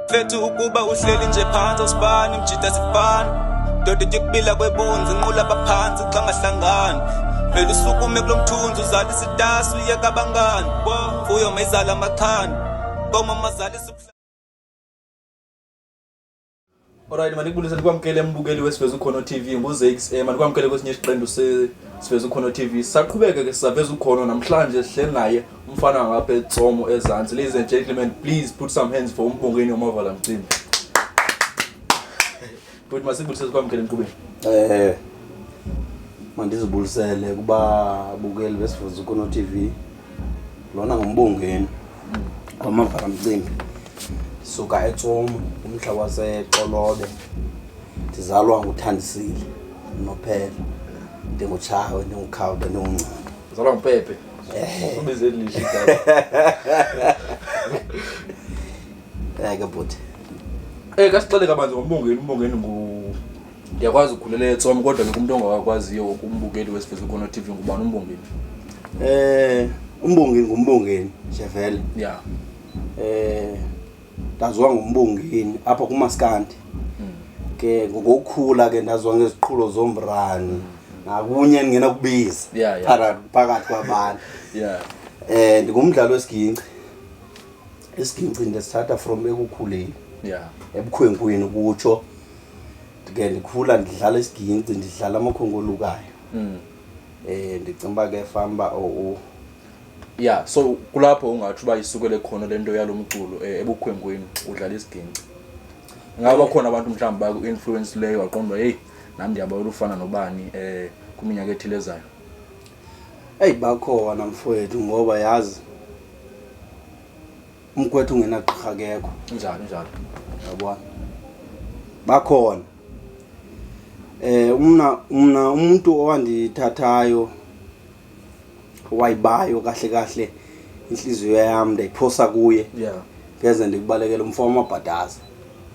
Mfethu ukuba uhleli nje phansi awusibani mjita sifana Doda tyukubila kwebunzi nqula baphansi xa ngahlangani Vele usukume kulomthunzi uzalisa itasi uyeka abangani Mfuyo mayizala amaxhani Koma mazalisa Alright, manikubulise ndikwamkele mbukeli wesiveza ukhono TV nguZakes eh manikwamkele kwesinye isiqendu sesiveza ukhono TV. Saqhubeka ke sisaveza ukhono namhlanje sihleli naye umfana ngapha eTsomo ezantsi. Ladies and gentlemen, please put some hands for uMbongeni wamavala mcimbi. But masikubulise sikwamkele enkqubeni. Eh mandizibulisele kubabukeli besivuza uKono TV. Lona ngumbongeni wamavala mcimbi. Suka eTsomo umhla waseXolobe. Ndizalwa nguThandisile Nophela. Ndingutshawe, ndingukhawuta, ndingungcana. Uzalwa nguPepe. Ubize elihle igama. Eh ke bhuti. Eh kasixele kabanzi ngombongeni, umbongeni ngu ndiyakwazi ukhulela eTsomo kodwa ke kumntu ongakakwaziyo umbukeli wesiveza ukhono TV ngubani umbongeni? Eh umbongeni ngumbongeni nje vele. Yeah. Eh ndaziwa ngumbongeni apha kumaskandi. Ke ngokukhula ke ndaziwa ngeziqhulo zombrani. Nakunye ndingena kubiza Yeah. phakathi kwabantu. Yeah. Eh ndingumdlali wesiginci. Isiginci ndisithatha from ekukhuleni. Yeah. Ebukhwenkweni kutsho. Ke ndikhula ndidlala isiginci ndidlala amakhongolukayo. Eh ndicinga uba ke famba o Yeah, so kulapho ungatsho uba isukele khona le nto yalo mculo ebukhwenkweni udlala isiginci. Ingaba bakhona abantu mhlawumbi baku-influence leyo waqonda uba heyi nam ndiyabawela ufana nobani kwiminyaka ethile ezayo? Eyi bakhona mfowethu ngoba yazi umkhwetha ungenagqirha akekho. Njalo njalo. Yabona. Bakhona. Eh umna umuntu owandithathayo wayibayo kahle kahle inhliziyo yami ndayiphosa kuye. Yeah. Ngeze ndikubalekela umfo wamabhadaza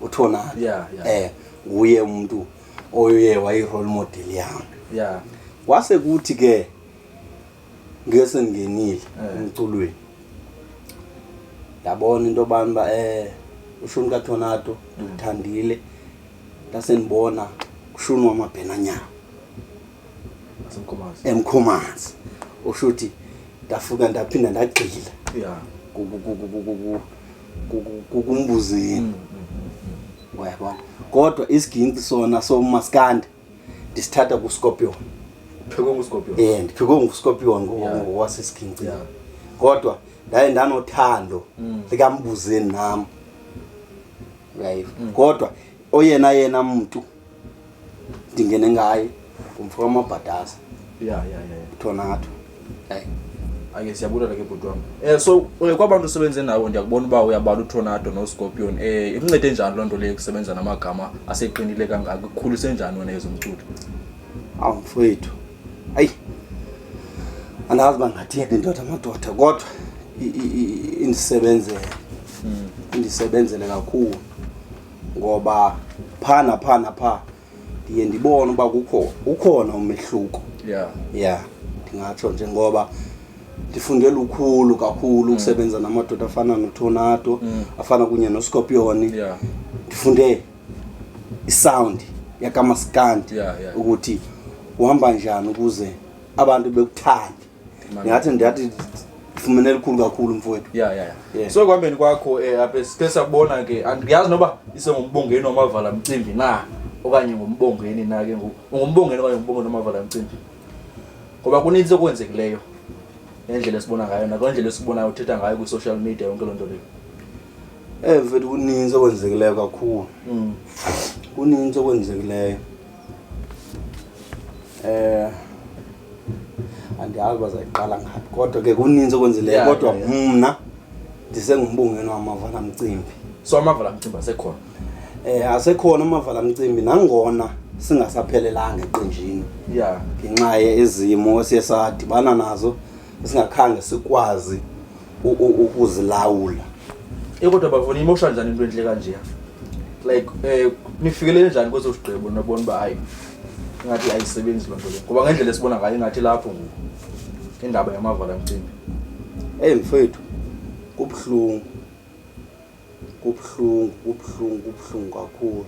uThonani. Yeah. Eh nguye umuntu oye wayi role model yami. Yeah. Kwase kuthi ke ngese ngingenile emculweni. Yabona into bani ba ushuni kaTornado ndithandile. Ndasenibona ushuni wamabhenanyana. Asemkhomazi. Emkhomazi. Ushuthi ndafika ndaphinda ndagxila. Yeah. Kumbuzini. Uyabona. Kodwa isiginci sona somaskandi ndisithatha kuScorpion. Uphekwe nguScorpion. Eh ndiphekwe nguScorpion Yeah. ngokwasesigincini. Yeah. Kodwa ndaye ndanothando likambuzeni nami. Uyayiva. Kodwa oyena yena muntu ndingene ngaye ngumfo wamabhadaza. Yeah. Tornado. Hey. Ake siyabulela ke bhuti wam. So kwabantu osebenze nawo ndiyakubona uba uyabala uTornado noScorpion. Ikuncede njani loo nto leyo kusebenza namagama aseqinile kangaka? Ikukhulise njani wena ezomculo? Awu mfowethu. Ayi. Andazi uba ngathini indoda amadoda kodwa indisebenzele. Indisebenzele kakhulu ngoba pha napha napha ndiye ndibone uba ukhona umehluko. Yeah. Yeah, ndingatsho nje ngoba ndifunde lukhulu kakhulu ukusebenza namadoda afana noTornado, afana kunye noScorpion. Yeah. Ndifunde isound yakamaskandi Yeah. ukuthi uhamba njani ukuze abantu bekuthande. Ndingathi ndifumene lukhulu kakhulu mfowethu. Yeah. Yeah. So ekuhambeni kwakho apha sike sakubona ke andiyazi noba isengumbongeni wamavala mcimbi na okanye ngumbongeni na ke ngoku. Ungumbongeni okanye ngumbongeni wamavala mcimbi? Ngoba kuninzi okwenzekileyo ngendlela esibona ngayo nakwendlela esibonayo uthetha ngayo kwi-social media yonke loo nto leyo. Mfethu kuninzi okwenzekileyo kakhulu. Kuninzi okwenzekileyo. Andiyazi uba zayiqala ngaphi kodwa ke kuninzi okwenzileyo Yeah, kodwa yeah, yeah. mna ndisengumbongeni wamavala mcimbi. So amavala mcimbi asekhona? Asekhona amavala mcimbi nangona singasaphelelanga eqenjini. Yeah. Ngenxa yezimo esiye sadibana nazo singakhange sikwazi ukuzilawula. Kodwa bafuna imosha njani into entle kanje? Like nifikelele njani kweso sigqibo nobona uba hayi ingathi ayisebenzi loo nto leyo? Ngoba ngendlela esibona ngayo ingathi lapho ngoku indaba yamavala mcimbi. Hey mfethu, kubuhlungu. Kubuhlungu, kubuhlungu, kubuhlungu kakhulu.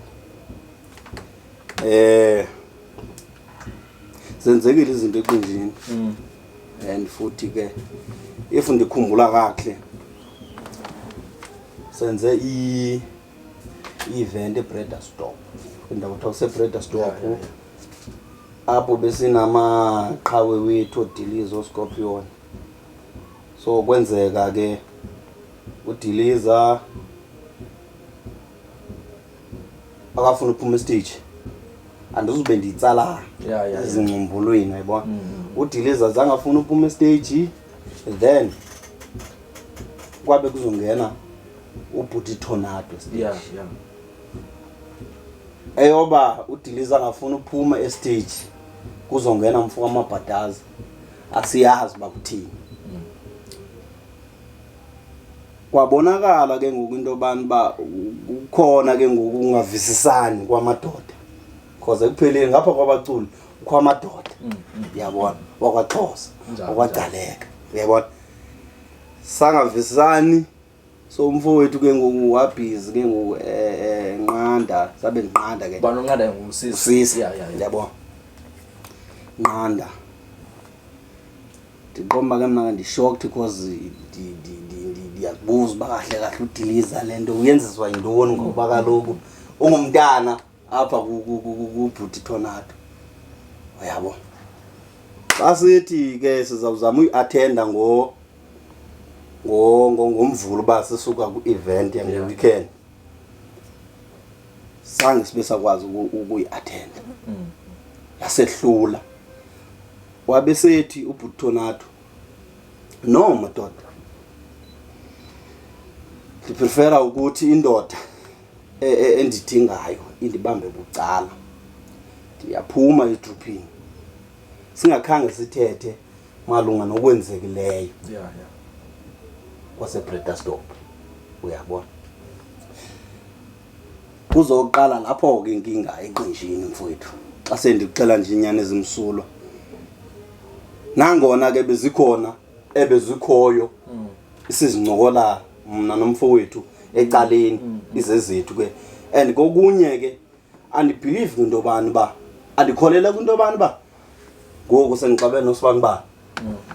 Zenzekile izinto eqenjini. And futhi ke if ndikhumbula kakuhle senze i event eBredasdorp, kwindawo kuthiwa kuseBredasdorp, apho besinamaqhawe wethu oDiliza, oScorpion. So kwenzeka ke uDiliza akafuna uphuma estage, andizube ndiyitsala ezingcumbolweni, uyayibona. UDiliza zange afuna uphuma estage, then kwabe kuzongena ubhuti Tornado stage. Eyoba uDiliza angafuna uphuma estage kuzongena mfo kamabhadaza, asiyazi uba kuthini. Kwabonakala ke ngoku into yobani uba kukhona ke ngoku ukungavisisani kwamadoda, because ekupheleni ngapha kwabaculi kukho amadoda, uyabona, wakwaXhosa, wakwaGcaleka, uyabona, sangavisisani. So umfowethu ke ngoku wabhizi ke ngoku nqanda, sabe nqanda ke. Bani unqanda ngusisi? Usisi. Yeah. Yabo, nqanda, ndiqomba ke mna ke ndi-shocked because ndiyazibuza uba kahle kahle uDiliza le nto uyenziswa yintoni, ngoba kaloku ungumntana apha kubhuti Tornado, uyabo. Xa sithi ke sizawuzama uyi-attenda ngoMvulo uba sisuka kwi-event yange-weekend, sange sibe sakwazi ukuyi-attenda, yasehlula. Wabe sethi ubhuti Tornado, "No madoda, ndiprefera ukuthi indoda endidingayo indibambe bucala, ndiyaphuma edruphini." Singakhange sithethe malunga nokwenzekileyo kwaseBredasdorp, uyabona. Kuzoqala lapho ke inkinga eqenjini, mfowethu, xa sendikuxela nje inyani ezimsulwa, nangona ke bezikhona ebezikhoyo sizincokola mna nomfowethu ecaleni, izezethu ke. And kokunye ke andibelieve kwinto yobani uba, andikholelwa kwinto yobani uba ngoku sendixabene nosibani ba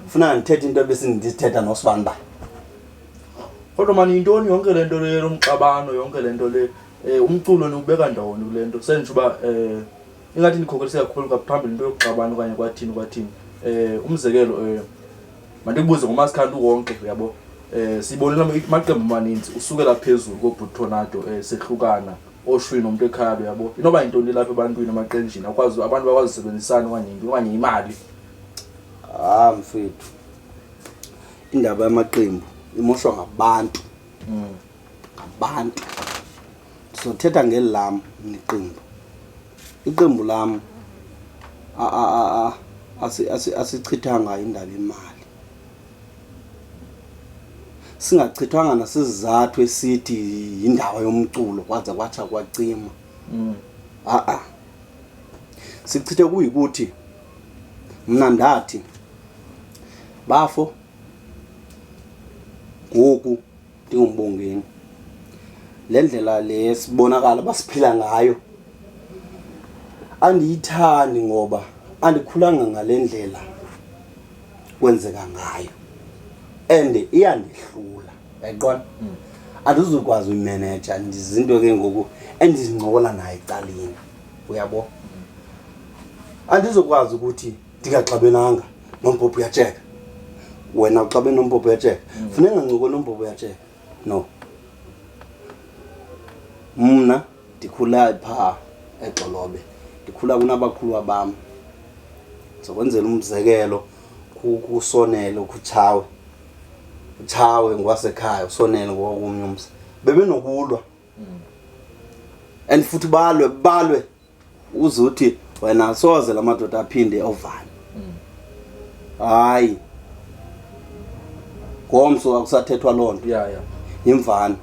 funeka ndithethe into ebesindithetha nosibani ba. Kodwa mani, yintoni yonke le nto le lomxabano, yonke le nto le? Umculo niwubeka ndawoni kule nto? Senditsho uba ingathi nikhokelise kakhulu ngaphambili into yokuxabana okanye kwathini kwathini. Umzekelo, mandikubuze ngomasikhanti wonke, uyabo, sibonile amaqembu amaninzi usukela phezulu koobhuti Tornado, sehlukana oshwini nomntu ekhaya, uyabo. Inoba yintoni lapha ebantwini emaqenjini akwazi abantu bakwazi usebenzisana okanye yintoni okanye imali? Ah mfethu, indaba yamaqembu imoshwa ngabantu, ngabantu. Ndizothetha ngeli lam iqembu. Iqembu lam asichithanga indaba imali, singachithwanga nasizathu esithi yindaba yomculo kwaze kwatsha kwacima. A-a, sichithe kuyikuthi mna ndathi, bafo, ngoku ndingumbongeni, le ndlela le sibonakala basiphila ngayo andiyithandi, ngoba andikhulanga ngale ndlela kwenzeka ngayo and iyandihlula, uyayiqonda, andizukwazi uyimeneja. Ndizinto ke ngoku endizincokola naye ecaleni, uyabo, andizokwazi ukuthi ndingaxabenanga nombhobho uyatsheka, wena uxabene nombhobho uyatsheka, funeka ngancokoli nombhobho uyatsheka. No, mna ndikhula phaa eXolobe, ndikhula kunabakhuluwa bam. Ndizokwenzela umzekelo kuSonele, kuTshawe. UTshawe ngwasekhaya, uSonele ngowakomnye umzi. Bebenokulwa and futhi balwe, balwe uzuthi wena soze la madoda aphinde ovane. Hayi, ngomso akusathethwa loo nto. Yimvano.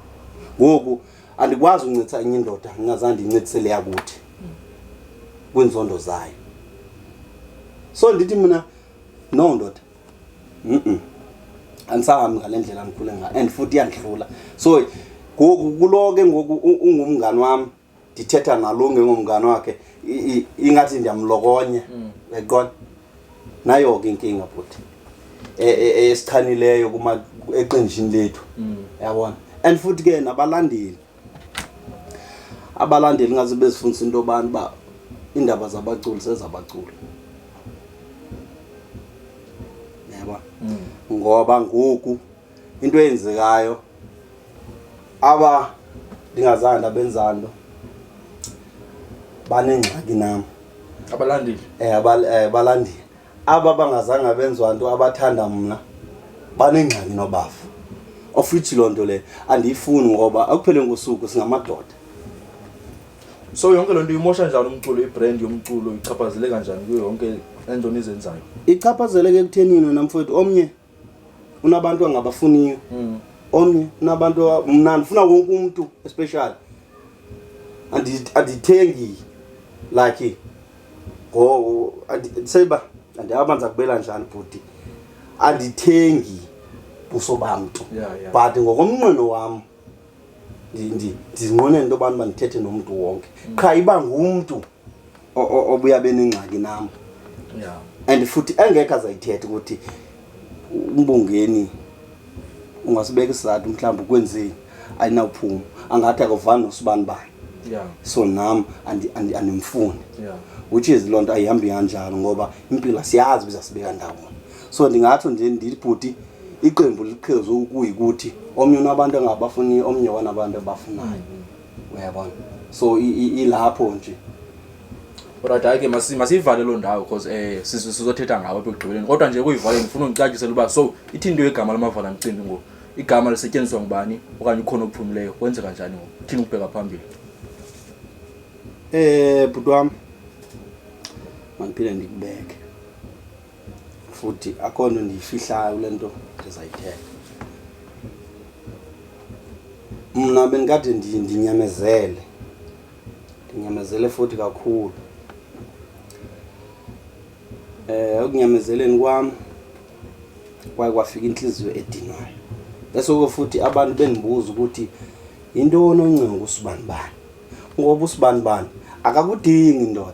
Ngoku andikwazi uncitha enye indoda ngingazange ndiyincedisele yakuthi kwiinzondo zayo. So ndithi mna, no ndoda, andisahambi ngale ndlela ndikhule ngayo and futhi iyandihlula. So Ngoku kulo ke ngoku ungumngani wam, ndithetha nalo ngengomngani wakhe, ingathi ndiyamlokonya. Uyaqonda? Nayo ke inkinga bhuti esichanileyo kuma eqenjini lethu. Yabona? And futhi ke nabalandeli, abalandeli ngaze bezifundisa into yobani uba iindaba zabaculi sezabaculi, yabona? Ngoba ngoku into eyenzekayo, aba ndingazange ndabenza nto banengxaki nam. Abalandeli? Balandeli aba bangazange benziwa nto, abathanda mna, banengxaki nobafa, of which loo nto leyo andiyifuni, ngoba ekupheleni kosuku singamadoda. So yonke loo nto imosha njani umculo? Ibrand yomculo ichaphazeleka njani kuyo yonke le nto nizenzayo? Ichaphazeleke ekuthenini, wena mfowethu, omnye unabantu angabafuniyo, omnye unabantu. Mna ndifuna wonke umntu, especially andithengi like ngo seyiba andiyaba ndiza kubela njani bhuti, andithengi buso bamntu. But ngokomnqweno wam ndinqwenela into yobana uba ndithethe nomntu wonke, qha iba ngumntu obuya benengxaki nam and futhi engekho azayithetha ukuthi uMbongeni ungasibeka isizathu, mhlawumbi ukwenzeni, ayinawuphuma, angathi akuvani nosibani bani. So nam andimfuni, which is loo nto ayihambi kanjalo, ngoba impilo asiyazi bizasibeka ndawoni. So ndingatsho nje ndithi bhuti, iqembu liqhezu kuyikuthi omnye unabantu angabafuniyo, omnye wanabantu abafunayo, uyabona? So ilapho nje. Alright, hayi ke masiyivale loo ndawo because sizothetha ngawo apha ekugqibeleni. Kodwa nje kuyivaleni ndifuna undicacisele uba so ithini into yegama lamavala mcimbi ngoku? Igama lisetyenziswa ngubani okanye ukhona ophumileyo? Kwenzeka njani ngoku? Ithini ukubheka phambili? Bhuti wam, mandiphinde ndikubeke futhi, akho nto ndiyifihlayo kule nto ndizayithetha. Mna bendikade ndinyamezele, ndinyamezele futhi kakhulu. Ekunyamezeleni kwam kwaye kwafika intliziyo edinwayo, bese ke futhi abantu bendibuza ukuthi yintoni oncenga usibani bani, ngoba usibani bani akakudingi indoda,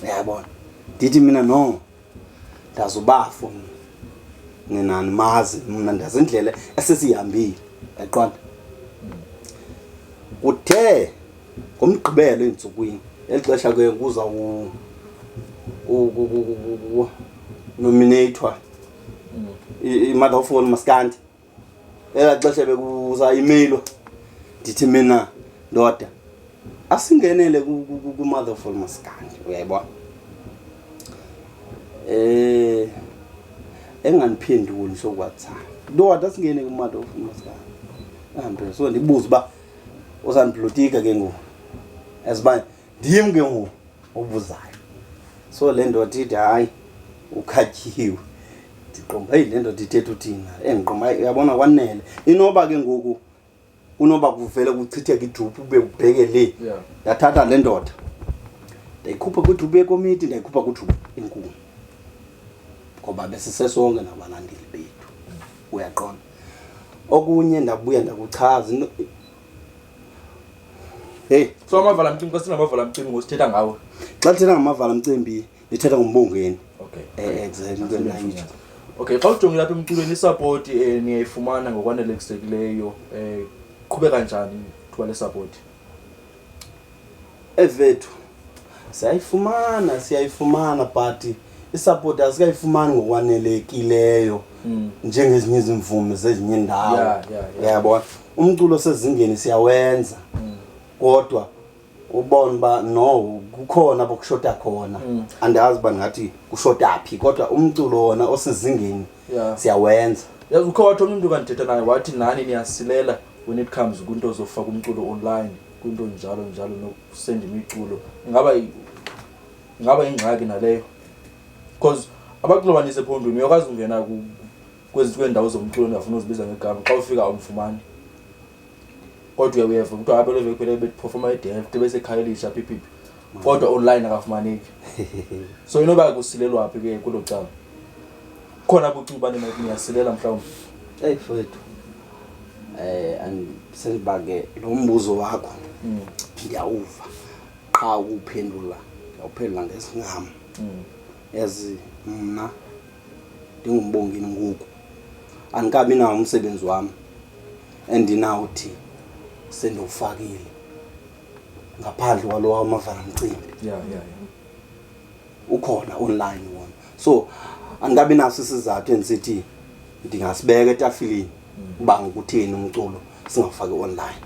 uyabona? Ndithi mina no, ndazubafo mna, nina nimazi mna, ndazi indlela esesihambile, yaqonda? Kuthe ngomgqibelo entsukwini eli xesha ke kuza nominatwa i-mother of all maskandi, elaa xesha bekuza imailwa, ndithi mina ndoda asingenele ku-mother of all maskandi, uyayibona? Engandiphenduli sokuWhatsApp, ndoda asingene ku-mother of all maskandi, engamphenduli. So ndibuze uba uzandiblotika ke ngoku, as uba ndim ke ngoku obuzayo. So le ndoda ithi hayi, ukhatyiwe. Ndiqomba, heyi, le ndoda ithetha uthina? Endiqomba, hayi, uyabona, kwanele, inoba ke ngoku kunoba kuvele kuchitheke idruphu ube ubheke le. Ndathatha le ndoda ndayikhupha kwidruphu yekomiti, ndayikhupha kwidruphu enkulu, ngoba besisesonke nabalandeli bethu, uyaqonda? Okunye ndabuya ndakuchaza heyi. So amavala mcimbi, xa singamavala mcimbi ngosithetha ngawo? Xa ndithetha ngamavala mcimbi ndithetha ngoMbongeni. Okay. Exactly, into endayitsho. Okay, xa ujongile apha emculweni, isupport niyayifumana ngokwanelekisekileyo? Qhubeka njani thuba lesupport? Evethu, siyayifumana, siyayifumana, but isupport asikayifumani ngokwanelekileyo njengezinye izimvumi zezinye indawo. Uyabona, umculo sezingeni siyawenza, kodwa ubona uba no kukhona bokushota khona. Andazi uba ndingathi kushota phi, kodwa umculo wona osezingeni siyawenza. Yazi, ukho wathi omnye umntu kandithetha naye, wathi nani niyasilela when it comes kwinto zofaka umculo online, kwinto njalo njalo, nokusenda imiculo. Ingaba ingxaki naleyo? Because abaculo abanintsi ephondweni uyakwazi ungena kwezi kweendawo zomculo, ndingafuna uzibiza ngegama, xa ufika awumfumani, kodwa uyeva kuthiwa apha le veki phela beperforma eDelft, beseKhayelitsha, phi phi phi, kodwa online akafumaneki. So inoba kusilelwa phi ke kulo cala? Khona bucinga uba niyasilela mhlawumbi? Eyi mfowethu, Sendiba ke lo mbuzo wakho ndiyawuva qha ukuwuphendula ndiyawuphendula ngesingam. As mna ndingumbongeni ngoku andikabi nawo umsebenzi wam endinawuthi sendiwufakile ngaphandle kwalo wamavala mcimbi. Yeah. Ukhona online wona, so andikabi naso isizathu endisithi ndingasibeka etafileni uba ngokutheni umculo singawufaki online.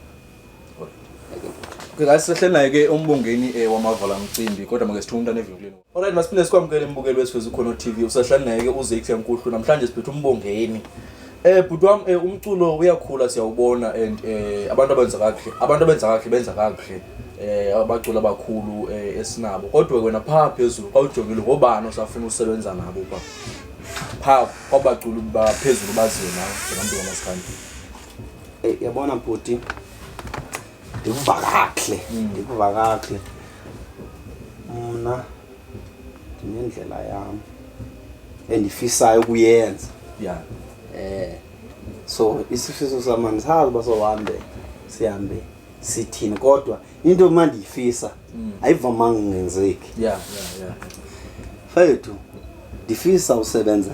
Okay guys, sihleli naye ke umbongeni wamavala mcimbi, kodwa make sithume umntana evenkileni. Alright, masiphinde sikwamukele imbukeli wesifezi Ukhono TV. Usahleli naye ke uZakes Yankuhlu. Namhlanje siphethe umbongeni. Bhuti wam, umculo uyakhula, siyawubona, and abantu abenza kakuhle benza kakuhle. Abaculi abakhulu esinabo. Kodwa wena pha phezulu xa ujongile, ngobani osafuna usebenza nabo pha? Pha kwabaculi baphezulu baziyo nawe njengamntu kamaskandi. Yabona bhuti, ndikuva kakuhle, ndikuva kakuhle. Mna ndinendlela yam endifisayo ukuyenza. So isifiso sam andisazi uba sohambe sihambe sithini, kodwa into uma ndiyifisa ayivamanga ungenzeki. Fethu, ndifisa usebenza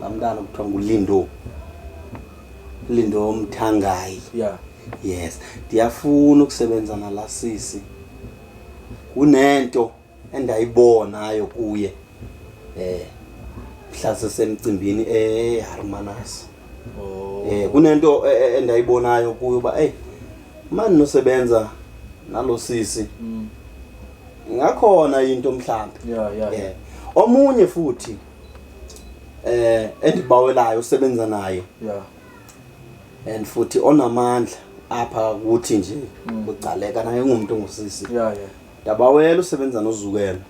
laa mntana kuthiwa nguLindo, Lindo Mthangayi. Yes, ndiyafuna ukusebenza nalaa sisi. Kunento endayibonayo kuye mhla sisemcimbini eHarmanas. Kunento endayibonayo kuye uba hey mani nosebenza nalo sisi ingakhona into mhlambe. Omunye futhi endibawelayo usebenza naye and futhi onamandla apha kuthi nje kuGcaleka, naye ungumuntu ongusisi. Ndabawela usebenza noZukelwa.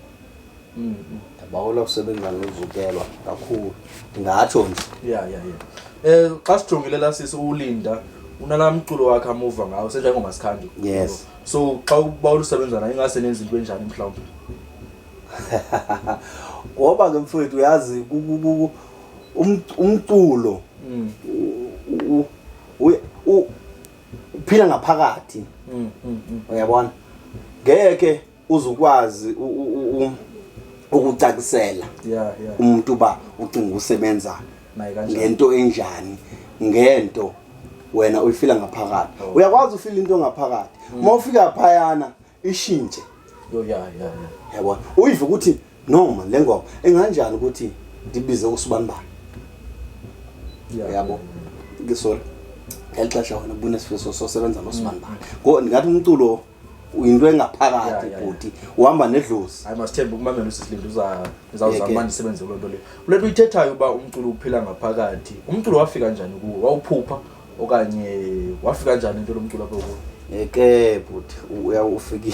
Ndabawela usebenza noZukelwa kakhulu, ndingatsho nje. Yeah. Xa sijongile la sisi uLinda unalaa mculo wakhe amuva ngawo senjengomaskandi. Yes. So xa ubawela usebenza naye ingase nenze into enjani mhlawumbe? Ngoba ke mfowethu uyazi umculo uphila ngaphakathi. Uyabona, ngeke uzukwazi ukucacisela umuntu uba ucinga usebenza naye kanjani ngento enjani, ngento wena uyifila ngaphakathi. Uyakwazi ufila into ngaphakathi, uma ufika phayana ishintshe. Yo, yeah. Yabona, uyive ukuthi noma le ngoma enganjani ukuthi ndibize usibanibani. Yabo ke, sorry, ngeli xesha wena ubunesifiso sosebenza nosibanibani. Ngo ndingathi umculo uyinto engaphakathi, bhuti, uhamba nedlozi. Hayi, masithembe ukumamela usisilinda uza ndizawuzama Yeke. uba ndisebenze kuloo nto leyo. Kule nto uyithethayo uba umculo uphila ngaphakathi, umculo wafika njani kuwe? Wawuphupha okanye wafika njani into lomculo apha kuwe? Ke bhuti, uya ufike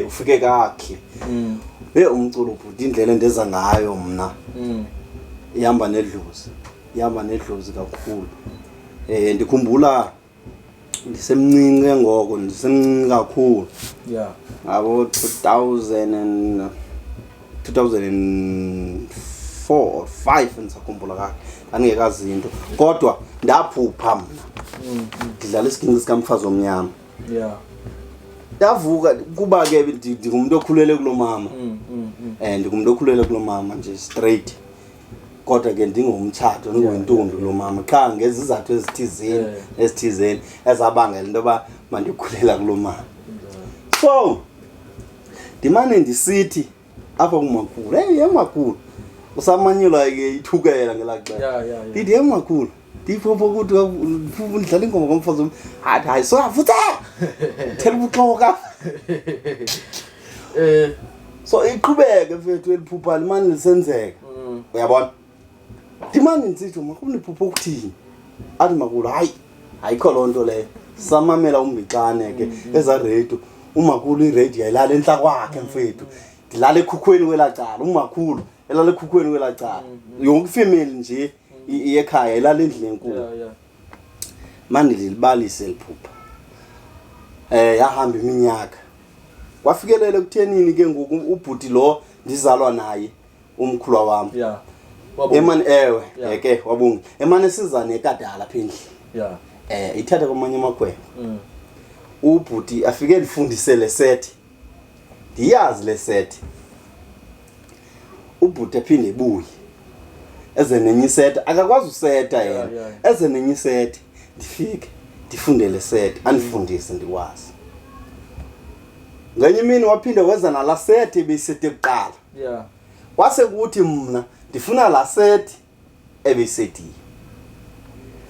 ufike kakuhle. Hey, umculo bhuti, indlela endeza ngayo mna ihamba nedlozi, ihamba nedlozi kakhulu. Ndikhumbula ndisemncinci ke ngoko, ndisemncinci kakhulu, ngabo 2000 and 2004 or 5, ndisakhumbula kakuhle, ndandingekazi into, kodwa ndaphupha mna ndidlala isiginci sikamfazi omnyama. Ndavuka kuba ke ndingumuntu okhulele kulo mama. Ndingumuntu okhulele kulo mama nje straight, kodwa ke ndingumtshato, ndinguyintombi kulo mama qha ngezizathu ezithizeni ezithizeni ezabangela into yoba mandikhulela kulo mama. So ndimane ndisithi apha kumakhulu, hey, ye makhulu, usamanyelwa ke ithukela ngelaa xesha. Ndithi, ye makhulu, ndiphupha ukuthi ndidlala ingoma komfazi wam. Athi, hayi, so futhe thela ubuxoka. So iqhubeke mfethu eliphupha limane lisenzeka. Uyabona, ndimane ndisithi, makhulu, ndiphupha ukuthini? Athi makhulu, hayi, ayikho loo nto leyo. Samamela umbixane ke eza radio, umakhulu iradio yayilala entla kwakhe mfethu, ndilala ekhukhweni kwelaa cala, umakhulu elala ekhukhweni kwelaa cala, yonke ifemeli nje yekhaya ilala endlini enkulu. Manje ndilibalise eliphupha. Yahamba iminyaka, kwafikelela ekuthenini ke ngoku ubhuti lo ndizalwa naye, umkhulwa wam, Yeah. Emane ewe, ke wabunga emane siza nekadala apha endlini. Ithatha kwamanye amakhwenkwe. Ubhuti afike ndifundise le set. Ndiyazi le set. Ubhuti aphinde ebuye. Eze nenye iset, akakwazi useta yena. Eze nenye iset. Ndifike ndifunde le set, andifundise ndikwazi. Ngenye imini waphinde weza nala set ebeyisete kuqala. Kwase kuthi mna ndifuna la set ebeyisetiwe.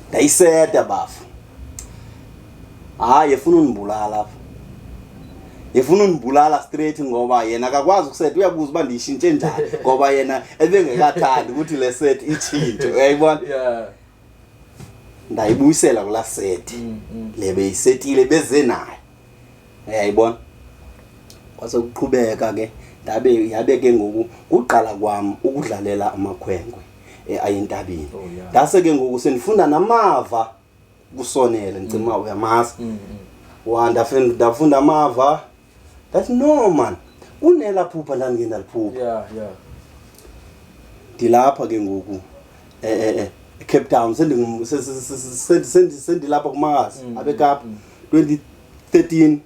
Ndayiseta bafo. Hayi, efuna undibulala apha. Efuna undibulala straight ngoba yena akakwazi ukuseta, uyabuza uba ndiyishintshe njani ngoba yena ebengekathandi ukuthi le set itshintshe, uyayibona? Ndayibuyisela kulaa set le beyisetile beze nayo, uyayibona? Kwase kuqhubeka ke, ndabe yabe ke ngoku kuqala kwam ukudlalela amakhwenkwe ayentabeni. Ndase ke ngoku sendifunda namava kusonele, ndicima uyamazi. Ndafunda amava. Ndathi no man, kunela phupha ndandike ndaliphupha. Ndilapha ke ngoku eCape Town, sendilapha kuMakazi, apha eKapa, 2013.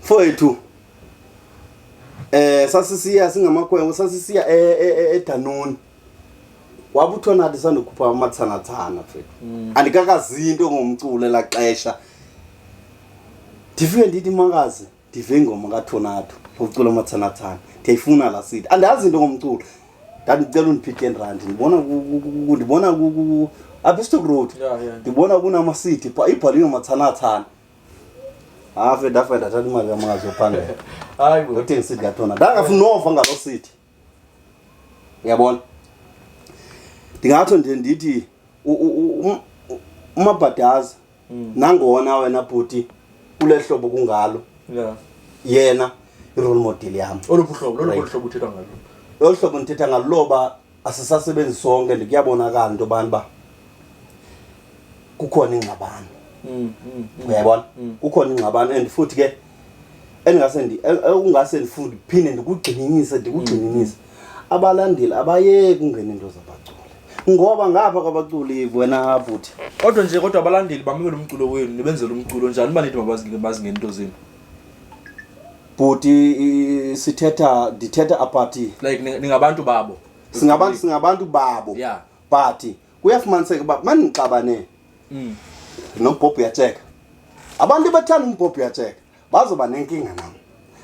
Mfowethu, sasisiya singamakhwenkwe, sasisiya eDanone. Wabuthwa nathi sandokhupha amathanathana mfethu. Andikakazi into ngomculo elaa xesha. Ndifike ndithi makazi, ndive ingoma kaTornado ucula amathanathana, ndiyayifuna laa CD. Andazi into ngomculo. Ndathi ndicela undiphe i-10 rand, ndibona ndibona apha eStock Road. Ndibona kunama-CD phaa, ibhaliwe mathanathana. Hafe ndafa ndathatha imali kamakazi yophangela. Hayi bo. Ndothenga i-CD kaTornado. Ndangafuni nova ngaloo CD. Uyabona? Ndingatsho nje ndithi uMabhadaza nangona wena bhuti kule hlobo kungalo. Yena i-role model yam. Oluphi uhlobo? Loluphi uhlobo uthetha ngalo? Lolu hlobo ndithetha ngalo loba asisasebenzi sonke, ndikuyabonakala into yobana uba kukhona ingxabano. Uyayibona? Kukhona ingxabano and futhi ke endingase ungase ndifunde ndiphinde ndikugxininise, ndikugxininise. Abalandeli abayeki kungena into zabaculi. Ngoba ngapha kwabaculi wena bhuti. Kodwa nje kodwa abalandeli bamamela umculo wenu, nibenzela umculo njani uba nithi mabazingene into zenu? Bhuti, ndithetha apart. Like ningabantu babo. Singabantu babo. But kuyafumaniseka uba manixabane. Nombhobho uyatsheka. Abantu abathanda umbhobho uyatsheka bazoba nenkinga nam.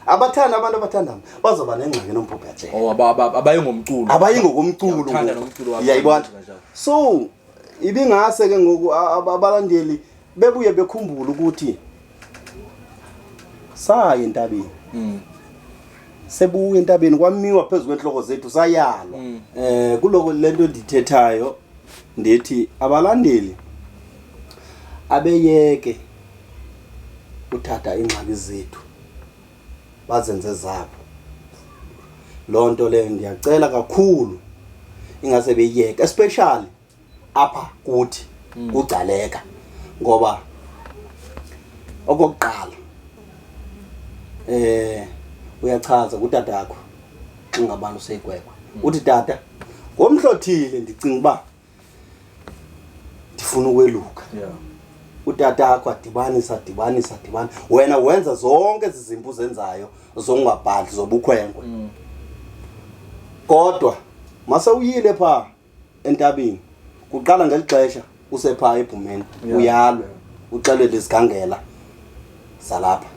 Abathanda abantu abathanda mna bazoba nengxaki nombhobho uyatsheka. Oh, abayi ngomculo. Abayi ngokomculo Uyathanda ngoku. nomculo wakho. Uyayibona? Kanjalo. So ibingase ke ngoku abalandeli bebuye bekhumbule ukuthi saya entabeni. Sebuya entabeni kwamiwa phezu kwenhloko zethu sayalwa. Kuloko lento ndithethayo ndithi abalandeli abeyeke uthatha ingxaki zethu bazenze zabo. Loo nto leyo ndiyacela kakhulu ingase beyiyeke, especially apha kuthi kuGcaleka, ngoba okokuqala uyachaza kutatakho xa ngabantu useyikwekwe. Uthi tata ngomhla othile ndicinga uba ndifuna ukweluka. Utatakho adibanisa, adibanisa, adibanisa. Wena wenza zonke ezi zimpu uzenzayo zongabhadli zobukhwenkwe. Kodwa masewuyile phaa entabeni, kuqala ngeli xesha usephaa ebhumeni, uyalwe, uxelele izigangela zalapha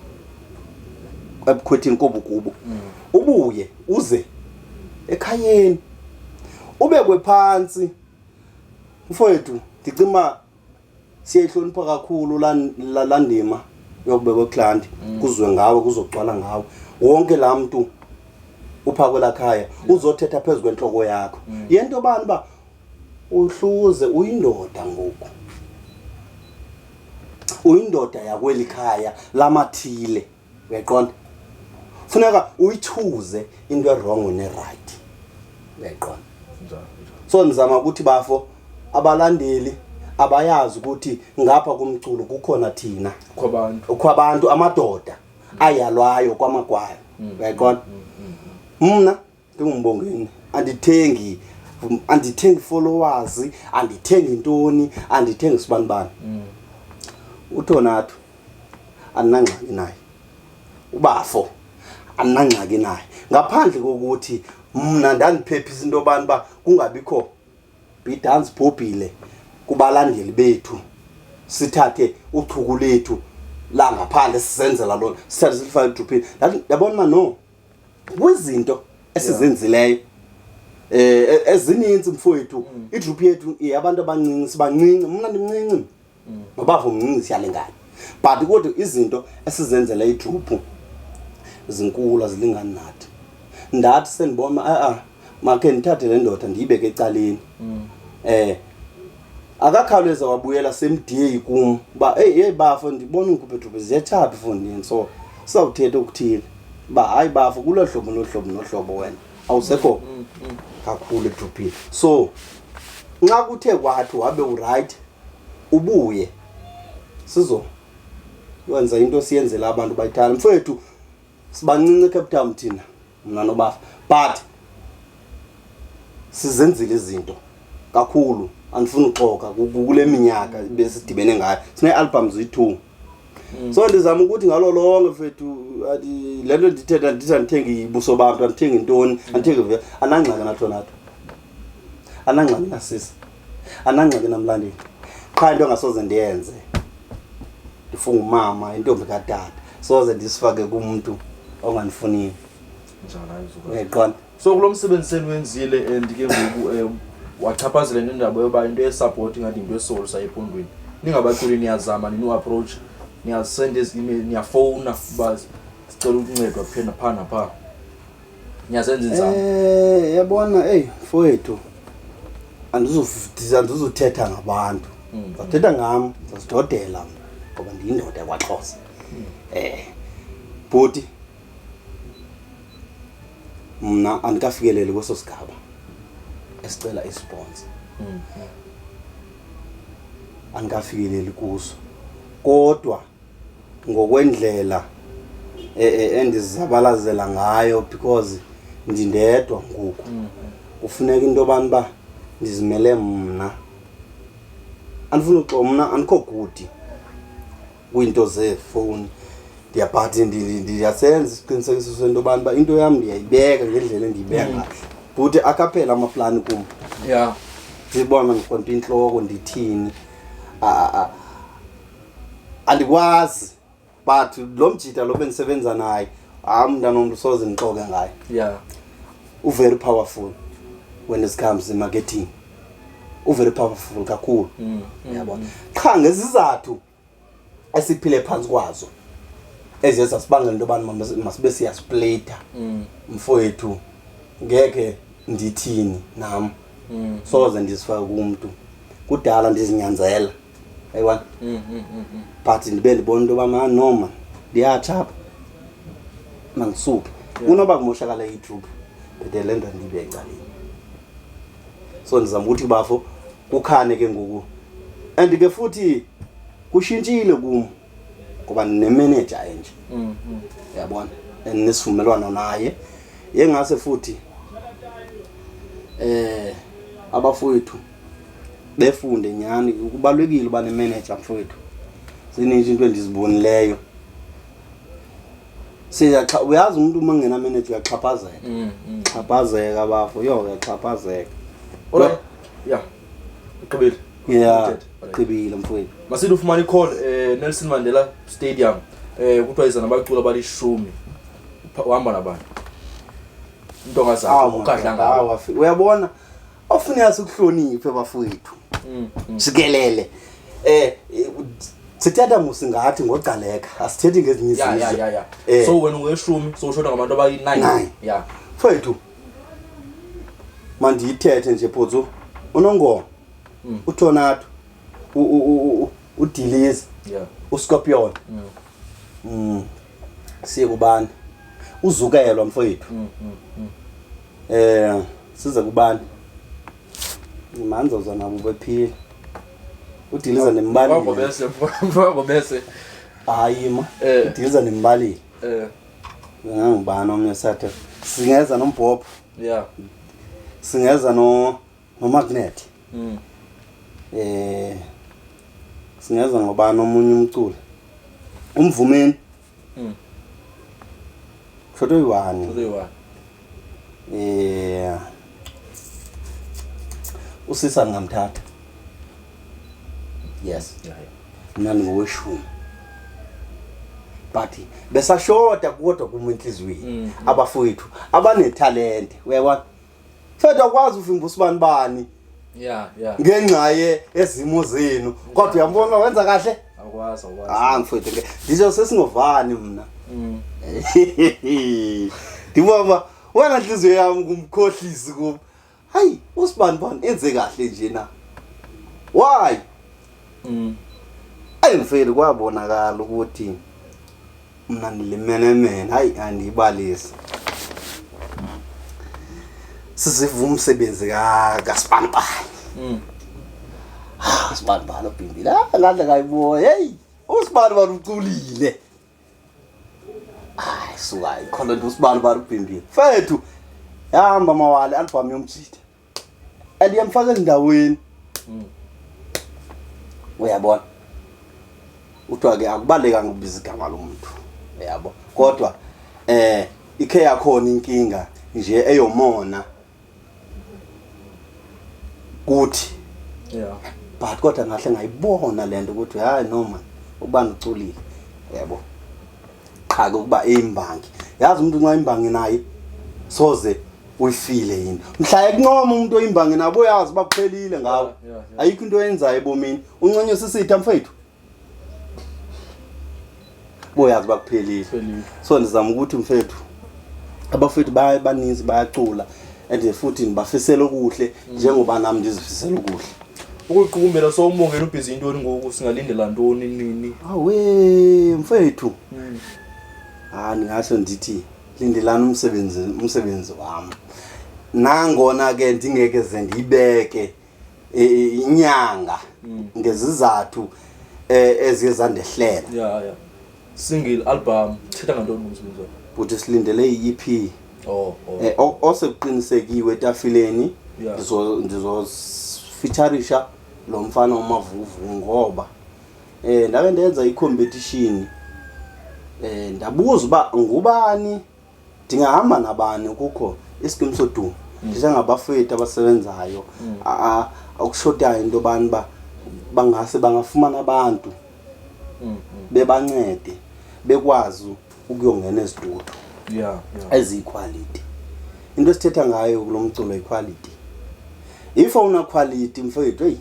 ebukhwethini kobukubo. Ubuye uze ekhayeni ubekwe phantsi. Mfowethu, ndicima siyayihlonipha kakhulu la ndima yokubekwa eXhanti. Kuzwe ngawe, kuzogcwala ngawe. Wonke laa mntu upha kwelaa khaya uzothetha phezu kwentloko yakho. Yento bani uba uhluze uyindoda ngoku. Uyindoda yakweli khaya lamathile, uyayiqonda? Funeka uyithuze into erongo ne-right, uyayiqonda? So ndizama ukuthi bafo abalandeli abayazi ukuthi ngapha kumculo kukhona thina. Kukho abantu. Kukho abantu, amadoda ayalwayo kwamagwayo, uyayiqonda? Mna ndingumbongeni, andithengi Andithengi followers, andithengi ntoni, andithengi sibanibani. UTornado andinangxaki naye, ubafo andinangxaki naye, ngaphandle kokuthi mna ndandiphephisa into yobani uba kungabikho bhidansi bhobhile kubalandeli bethu, sithathe uchuku lethu langaphandle sizenzela lona, sithathe silifake edruphini. Ndathi yabona uba no, kwizinto esizenzileyo ezininzi mfowethu, idruphi yethu iyabantu abancinci, sibancinci, mna ndimncinci, nobava mncinci, siyalingana, but kodwa izinto esizenzela idruphu zinkulu, azilingani nathi. Ndathi sendibona a-a, makhe ndithathe le ndoda ndiyibeke ecaleni. Akakhawuleza wabuyela semdiyi kum uba eyi, heyi bafo, ndibona ungikhuphe edruphi, ziyetshaphi fondini, so sizawuthetha okuthile uba hayi bafo, kulo hlobo nohlobo nohlobo wena awusekho kakhulu edruphini, so nxa kuthe kwathi wabe u-right ubuye sizo wenza into siyenzela abantu bayithanda. Mfowethu, sibancinci eCape Town thina, mna nobafa, but sizenzile izinto kakhulu. Andifuni uxoka, kule minyaka besidibene ngayo sine-albums ziyi-2. So ndizama ukuthi ngalo lonke mfethu, le nto ndithetha, ndithi andithengi buso bantu, andithengi ntoni, andithengi anangxaki naTornado, anangxaki nasisa, anangxaki namlandeli, qha into engasoze ndiyenze, ndifunga umama, intombi katata, soze ndisifake kumntu ongandifuniyo. Njalo, hayi, Zuka. Uyayiqonda? So kulo msebenzi seniwenzile and ke ngoku wachaphazela nendaba yoba into ye-support ingathi yinto esolisa ephondweni, ningabaculi niyazama ninu-approach, niyasenda ezi-email, niyafowuna uba sicela ukuncedwa phe phaa naphaa, niyazenza inzame? Yabona, eyi mfowethu, andizuthetha ngabantu. Ndizawuthetha ngam, ndizazidodela mna ngoba ndiyindoda yakwaXhosa. Bhuti, mna andikafikeleli kweso sigaba esicela i-sponsor. Andikafikeleli kuso, kodwa ngokwendlela endizabalazela ngayo, because ndindedwa ngoku, kufuneka into yobani uba ndizimele mna. Andifuni uxoka, mna andikho good kwiinto zeefowuni, ndiyabhathi ndiyasenza isiqinisekiso sento yobani uba into yam ndiyayibeka ngendlela endiyibeka ngayo. Bhuti, akaphela amaplani kum. Ndibona ndiqonda intloko, ndithini, andikwazi, but lo mjita lo bendisebenza naye, hayi, mntanomntu, soze ndixoke ngaye. U-very powerful when it comes in-marketing, u-very powerful kakhulu. Yabona, qha ngezizathu esiphile phantsi kwazo eziye zasibangela into yobani masibe siyasplita, mfowethu, ngeke ndithini nam, soze ndizifake kumntu. Kudala ndizinyanzela, ayiwani, but ndibe ndibona into yoba ma no man, ndiyatsha apha, mandisuke. Kunoba kumoshakala idruphu, bhetele le nto ndibe ecaleni. So ndizama ukuthi bafo, kukhane ke ngoku and ke futhi kushintshile kum ngoba ndinemanager enje, yabona, and nesivumelwano naye yengase futhi abafowethu befunde nyhani, kubalulekile uba nemanager mfowethu. Zininzi into endizibonileyo. Siyaxa uyazi umuntu uma ngena manager uyaxhaphazeka. Xhaphazeka bafo, yo, uyaxhaphazeka. Alright, yeah, ugqibile? Yeah. Uthethe. Alright. Gqibile mfowethu. Masithi ufumana i-call Nelson Mandela Stadium, kuthiwa iza nabaculi abalishumi. Uhamba nabani, intonga zakho ukadla ngabo? Awu, uyabona, ofuneka sikuhloniphe bafowethu jikelele, sithetha musingathi ngogcaleka, asithethi ngezinye izizwe. So wena ungeshumi, so ushoda ngabantu abayi-9. Nine. Mfowethu, mandiyithethe nje photsu, unongoma, uTornado, udiliza, uScorpion, siye kubani, uzukelwa mfowethu, size kubani, manzoza nabo bephila, udiliza nembalile. Mfakobese, mfakobese. Hayi ma, udiliza nembalile. Ngangubani omnye sathe singeza nombhobho? Singeza no Nomagnet. Singeza ngobani omunye umculo? Umvumeni. Kushoto yi-one. Kushoto yi-one. Usisa ngingamthatha. Yes. Yeah, yeah. Mina ngoweshumi. But besashoda kodwa kuma enhlizweni abafowethu abanethalente, uyabona? Fethu akwazi uvimba usibani bani. Yeah, yeah. Ngenxa ye ezimo zenu. Kodwa uyambona wenza kahle? Awukwazi, awukwazi. Ah, mfowethu ke. Ndisho sesingovani mna. Ndibona wena nhliziyo yami kumkhohlisi kum. Hayi, usibani bani enze kahle nje na. Why? Ayi mfethu kwabonakala ukuthi mna ndilimenemene, hayi andiyibalisi. Sisiva umsebenzi kaSibanibani. Ah, uSibanibani ubhimbile. Ah, ngahle ngayibona. Hey, uSibanibani uculile. Hayi, suka ikhona nto uSibanibani ubhimbile. Mfethu, yahamba mawale album yomjita. And iyamfaka ezindaweni. Uyabona? Uthiwa ke akubalekanga ukubiza igama lomuntu. Uyabo? Kodwa ikhe yakhona inkinga nje eyomona kuthi. But kodwa ngahle ngayibona lento ukuthi hayi no man, ubani uculile. Yabo. Qha ke ukuba imbangi. Yazi umuntu nxa imbangi naye soze uyifile yini. Mhla ekuncoma umuntu oyimbangi nabo uyazi bakuphelile ngawe. Ayikho into oyenzayo ebomini. Unconywe sisitha mfethu. Boyazi bakuphelile. Kuphelile. So ndizama ukuthi mfethu abafethu baninzi bayacula and futhi ndibafisela okuhle njengoba nami ndizifisela okuhle. Ukuqukumbela so umbongeni ubhizi intoni ngoku singalindela ntoni nini? Awe mfethu. Ah ningasho ndithi lindelani umsebenzi wami. Nangona ke ndingeke ze ndiyibeke inyanga ngezizathu eziye zandehlela. Yeah, yeah. Single album thetha ngantoni ngomsebenzi wakho? Buthi silindele i-EP. Oh, oh. Osekuqinisekiwe etafileni. Ndizofeatureisha lo mfana uMavuvu ngoba ndabe ndenza i-competition. Ndabuza uba ngubani ndingahamba nabani kukho isikimu sodumo. Njengabafethu abasebenzayo, akushotayo into yobani uba bangase bangafumana abantu bebancede bekwazi ukuyongena ezitudio. Eziyiquality. Into esithetha ngayo kulo mculo yiquality. If awuna quality mfethu, hey,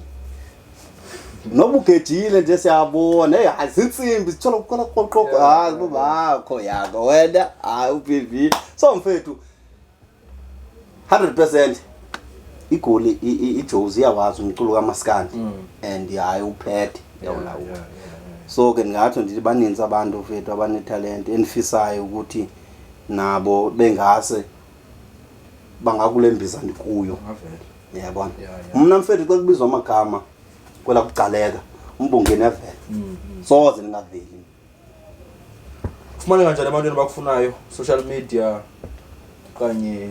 noba ugejile nje siyabona, hey, azintsimbi sithola ukukhola qoqoqo, hayi, bakho yako wena, hayi uBV. So mfethu 100% igoli iJozi iyawazi umculo kaMaskandi and hayi uphethe yawulawula. So ke ndingatsho ndithi baninzi abantu mfethu abanetalent endifisayo ukuthi nabo bengase bangakule mbiza ndikuyo. Ngavela. Uyabona? Mna mfethu xa kubizwa amagama kwela kuGcaleka umbongeni evela. Soze ndingaveli. Ufumane kanjani ebantwini abakufunayo? Social media okanye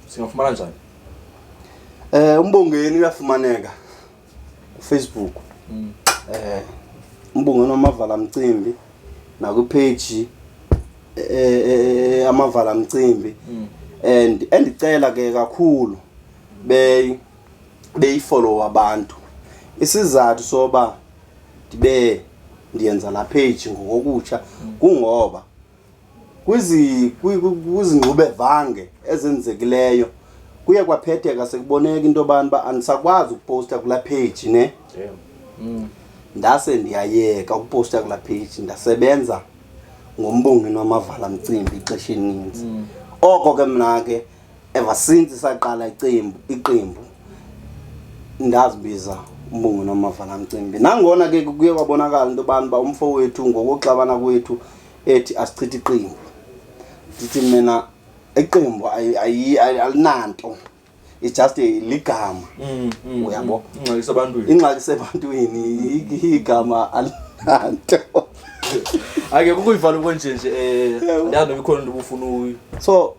singafumana njani? Umbongeni uyafumaneka kuFacebook. Umbongeni wamavala mcimbi nakwi-page amavala mcimbi. And endicela ke kakhulu beyifollow abantu. Isizathu soba ndibe ndiyenza la page ngokokutsha kungoba kwizingxubevange ezenzekileyo kuye kwaphetheka sekuboneka into yobani uba andisakwazi ukuposta kulaa page ne. Ndase ndiyayeka ukuposta kulaa page, ndasebenza ngombongeni wamavala mcimbi ixesha elininzi. Oko ke mna ke ever since saqala iqembu ndazibiza umbongeni wamavala mcimbi. Nangona ke kuye kwabonakala into yobani uba umfo wethu ngokuxabana kwethu ethi asichithe iqembu. Ndithi mina iqembu alinanto. It's just a ligama. Uyabo? Ingxaki isebantwini. Ingxaki isebantwini, igama alinanto. Ake kukuyivala konje nje, andiyazi noba ikhona into ubufuna uyi- So,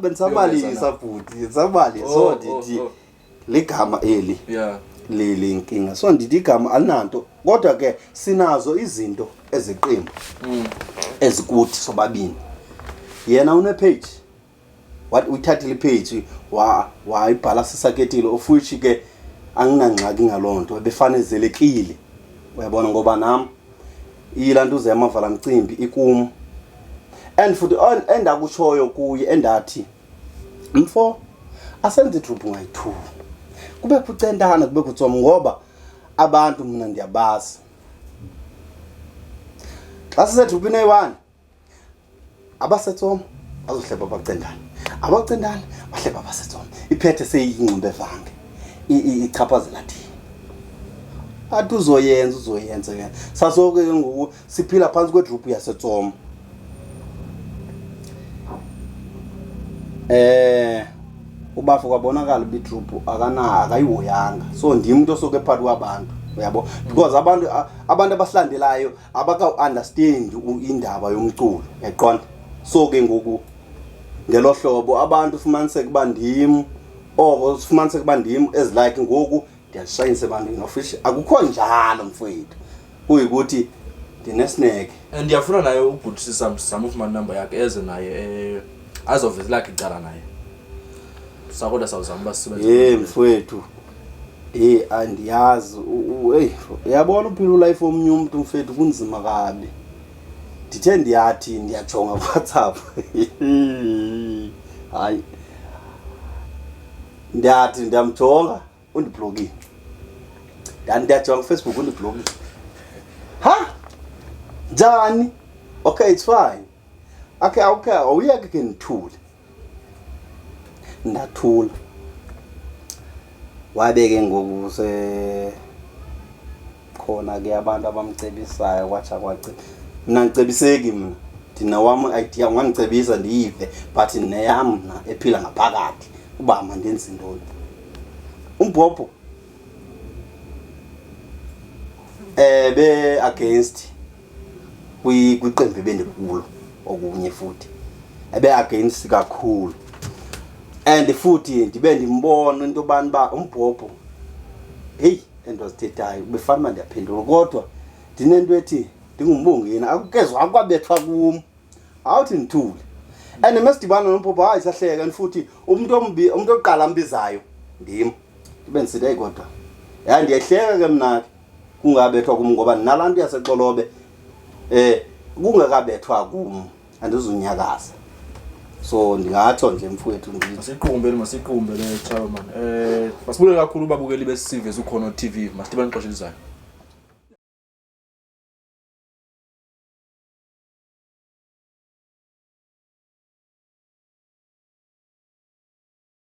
bendisabalisa Uyongeza na? bhuti, ndisabalisa. So, ndithi Ligama eli Yeah. Liyinkinga. So ndithi igama alinanto, kodwa ke sinazo izinto eziqembu ezikuthi sobabini. Yena une-page, wathi uyithathile i-page, wayibhala sisaketile, of which ke anginangxaki ngaloo nto, ebefanezelekile, uyabona, ngoba nam iyilaa nto uze amavala mcimbi ikum. And futhi endakutshoyo kuye, endathi, mfo, asenze idruphu ngayi-two, kubekho ucentana, kubekho utsomo, ngoba abantu mna ndiyabazi xa sisedruphini eyi-one, abasetsomo bazohleba abacentane, abacentane bahleba abasetsomo, iphethe seyiyingxumbevange, ichaphazela thina. Athi uzoyenza, uzoyenza yena. Sasoke ke ngoku siphila phantsi kwedruphu yasetsomo. Ubafo kwabonakala uba idruphu akana akayihoyanga, so ndim umntu osoke phakathi kwabantu, uyabo, because abantu abasilandelayo abakawu-understand indaba yomculo, uyaqonda. So ke ngoku ngelo hlobo abantu ufumaniseke uba ndim oko, sifumaniseke uba ndim ezilike ngoku ndiyazishayisa ebantwini, of which akukho njalo, mfowethu, kuyikuthi ndinesineke. And ndiyafuna naye ubhuti sizame ufumana inamba yakhe, eze naye azoveza lakhe icala naye, sakodwa sawuzama uba sisebenze. Ye mfowethu, andiyazi, eyi, uyabona, uphila u-life omnye umntu, mfethu, kunzima kabi. Ndithe ndiyathi ndiyajonga kuWhatsApp, hayi, ndiyathi ndiyamjonga, undiblokile. Ndathi ndiyajonga kuFacebook, undiblokile. Ha, njani? Okay, it's fine. Okay, awuyeke ke, ndithule. Ndathula, wabe ke ngoku se khona ke abantu abamcebisayo, kwatsha kwaci mna ngicebiseki, mna ndinawam idea, ungandicebisa ndiyive, but neyam mna ephila ngaphakathi uba mandenze ntoni. Umbhobho be against kwiqembu ebendikulo, okunye futhi ebe against kakhulu, and futhi ndibe ndimbona into yobani uba umbhobho, heyi, ento azithethayo befana uba ndiyaphendula, kodwa ndinento ethi ndingumbongeni, akukezwa akwabethwa kum, awuthi ndithule. And mesidibana nombhobho, hayi, sahleka. And futhi umntu ombi, umntu oqala ambizayo ndim, ndibe ndisithi, heyi, kodwa yayi, ndiyahleka ke mna ke kungabethwa kum, ngoba nalaa nto yaseXolobe kungekabethwa kum andizunyakaza. So ndingatsho nje, mfowethu, ndithi Masiqumbele, masiqumbele, chairman. Masibulele kakhulu babukeli besive Zukhono TV. Masidibane ixesha elizayo.